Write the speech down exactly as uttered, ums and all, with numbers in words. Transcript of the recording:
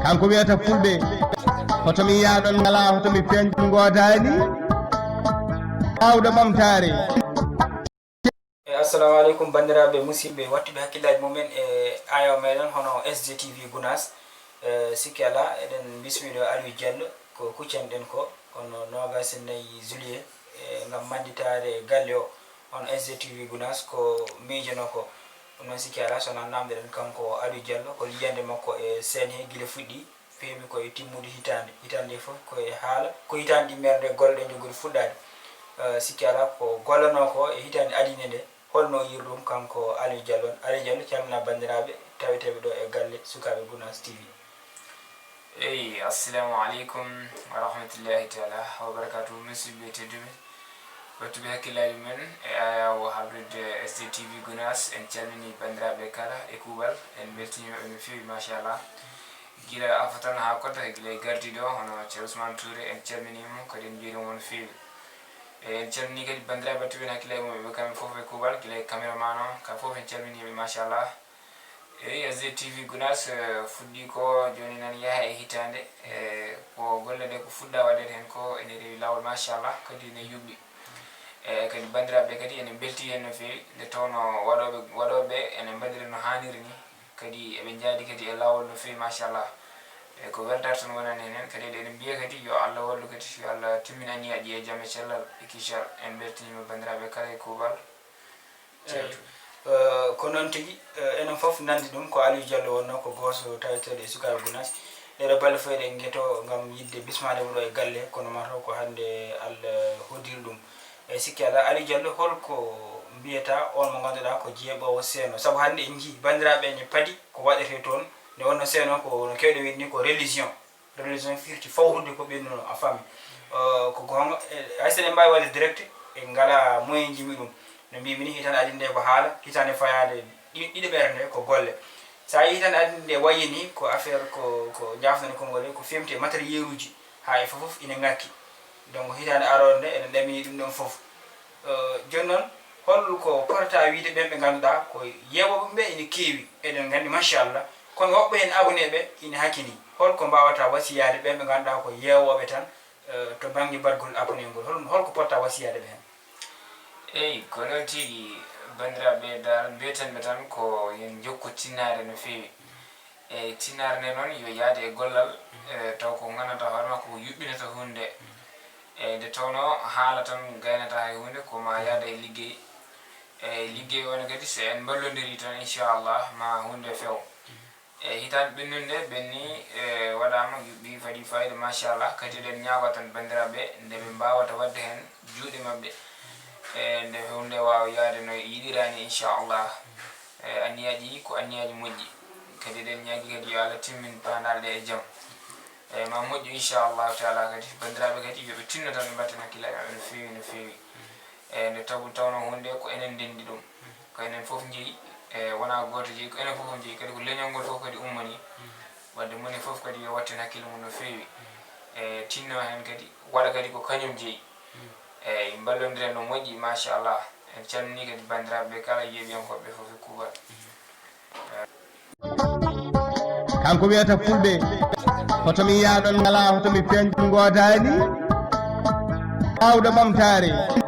Kanko wiyata fulɓe, hoto mi yaaɗon ngalaa, hoto mi peeñɗon ngoodaani. Aawɗo ɓamtaare. E assalamu aleykum banndiraaɓe musidɓe wattuɓe hakkillaaji mumen e aayaw meɗen hono S D T V Gunaas. E sikki alaa eɗen mbismiɗo Aliou Diallo ko kuccanɗen ko kono noogaas e nayi juillet e ngam mannditaare galle o hono S D T V Gunaas ko miijono ko. Ɗum noon sikki alaa so nan namdoɗen kanko Aliou Diallo ko yiyande makko e seen he gila fuɗɗi. Peewmi ko e timmude hitaande, hitaande nde fof ko e haala, ko hitaande ɗimmere nde golle ɗe njogori fuɗɗaade. Eh, sikki alaa ko gollanoo ko e hitaande adii nde nde, holno o yiiri ɗum kanko Aliou Diallo on? Aliou Diallo calmina banndiraaɓe taweteeɓe ɗo e galle sukaaɓe Gunaas T V. Eyi, assalamu aleykum wa rahmatullahi taala wa barakatuh. Musidɓe tedduɓe, wattuɓe hakkillaaji mumen e aayawo habrirde S D T V Gunaas, en calminii banndiraaɓe kala e kuuɓal, en mbeltiniima ɓe no feewi machallah. Gila Afo tan haa Koota, gila e gardiiɗo o hono Ceerno Ousmane Touré, en calminii mo kadi en njuuriima mo no feewi. E en calminii kadi banndiraaɓe wattuɓe hakkillaaji mumen ɓe kamɓe fof e kuuɓal, gila e caméraman o, kamɓe fof en calminii ɓe machallah. Eyi, S D T V Gunaas fuɗɗii ko jooni nan yaha e hitaande, e ko golle ɗe ko fuɗɗaa waɗeede heen ko ene rewi laawol machallah, kadi ene yuɓɓi. E kadi banndiraaɓe ɓe kadi ene mbeltii heen no feewi nde tawnoo waɗooɓe waɗooɓe ɓe ene mbaɗira no haaniri nii, kadi eɓe njaadi kadi e laawol no feewi machallah. E ko weltaare tan wonani en heen, kadi eɗen mbiya kadi yo Allah wallu kadi, yo Allah timmin aniyaaji e jam e cellal e kiical. En mbeltiniima banndiraaɓe kala e kuuɓal. Eyi. Eh, ko noon tigi, eh, enen fof nanndi ɗum ko Aliou Diallo wonnoo ko gooto taweteeɗo e sukaaɓe Gunaas. Ɗeɗo balɗe fof eɗen ngeto ngam yiɗde bismaade mo ɗo e galle kono mataw ko hannde Allah hoddiri ɗum. E sikki alaa Aliou Diallo holko mbiyata on mo ngannduɗaa ko jeeɓoowo seeno, sabu hannde en njii banndiraaɓe ene padi ko waɗetee toon nde wonnoo seeno ko no keewɗen wiide ni ko religion. Religion firti fawrude ko ɓennuno a faami. Ko goonga, hay so eɗen mbaawi waɗde direct en ngalaa moyen ji muɗum. No mbiymi ni hitaande adii nde ko haala, hitaande fayaade ɗiɗaɓere nde ko golle. So a yii hitaande adii nde wayi ni ko affaire ko ko njaafnani konngol e ko feewti e matériel uji haa e fof fof ina ŋakki. Donc hitaande aroore nde eɗen ɗamini ɗum ɗon fof. Jooni noon hol ko potata wiide ɓeen ɓe ngannduɗaa ko yeewooɓe ɗum ɓe ina keewi eɗen nganndi machallah, kono woɓɓe heen abonné ɓe ina hakini, hol ko mbaawata wasiyaade ɓeen ɓe ngannduɗaa ko yeewooɓe tan to bannge baɗgol abonné ngol, hol holko potta wasiyaade ɓe heen? Eyi, ko noon tigi banndiraaɓe dal mbiyaten ɓe tan ko yo en njokku tinnaare no feewi. Eyi, tinnaare nde noon yo yaade e gollal taw ko nganndantaa hoore maa ko yuɓɓinata huunde. Eyi, nde tawnoo haala tan gaynataa hay huunde ko maa yaada e liggey. Eyi, liggey o ne kadi so en mballondirii tan inchallah maa huunde few. Eyi, hitaande ɓennunde ɓenni e waɗaama yuɓɓi faɗi fayida machallah, kadi eɗen ñaago tan banndiraaɓe nde ɓe mbaawata waɗde heen juuɗe maɓɓe. E nde huunde waawa yaade no yiɗiraa ni inchallah. E anniyaaji ɗi ko anniyaaji moƴƴi, kadi eɗen ñaagi kadi yo Allah timmin paandaale ɗe e jam. E ma moƴƴu inchallahu taala, kadi banndiraaɓe kadi yo ɓe tinno tan ɓe mbatten hakkillaaji maɓɓe no feewi no feewi. E nde tabu tawnoo huunde ko enen ndenndi ɗum, ko enen fof njeyi, e wonaa gooto jeyi, ko enen fof njeyi, kadi ko leñol ngol fof kadi ummanii. Waɗde moni fof kadi yo wattin hakkille mum no feewi, e tinno heen kadi waɗa kadi ko kañum jeyi. Eyi, mballondiren no moƴƴi machallah. En calminii kadi banndiraaɓe ɓe kala yeeɓiyankooɓe ɓe fof e kuuɓal. Kanko wiyata fulɓe, hoto mi yaaɗon ngalaa, hoto mi peeñɗon ngoodaani. Aawɗo ɓamtaare.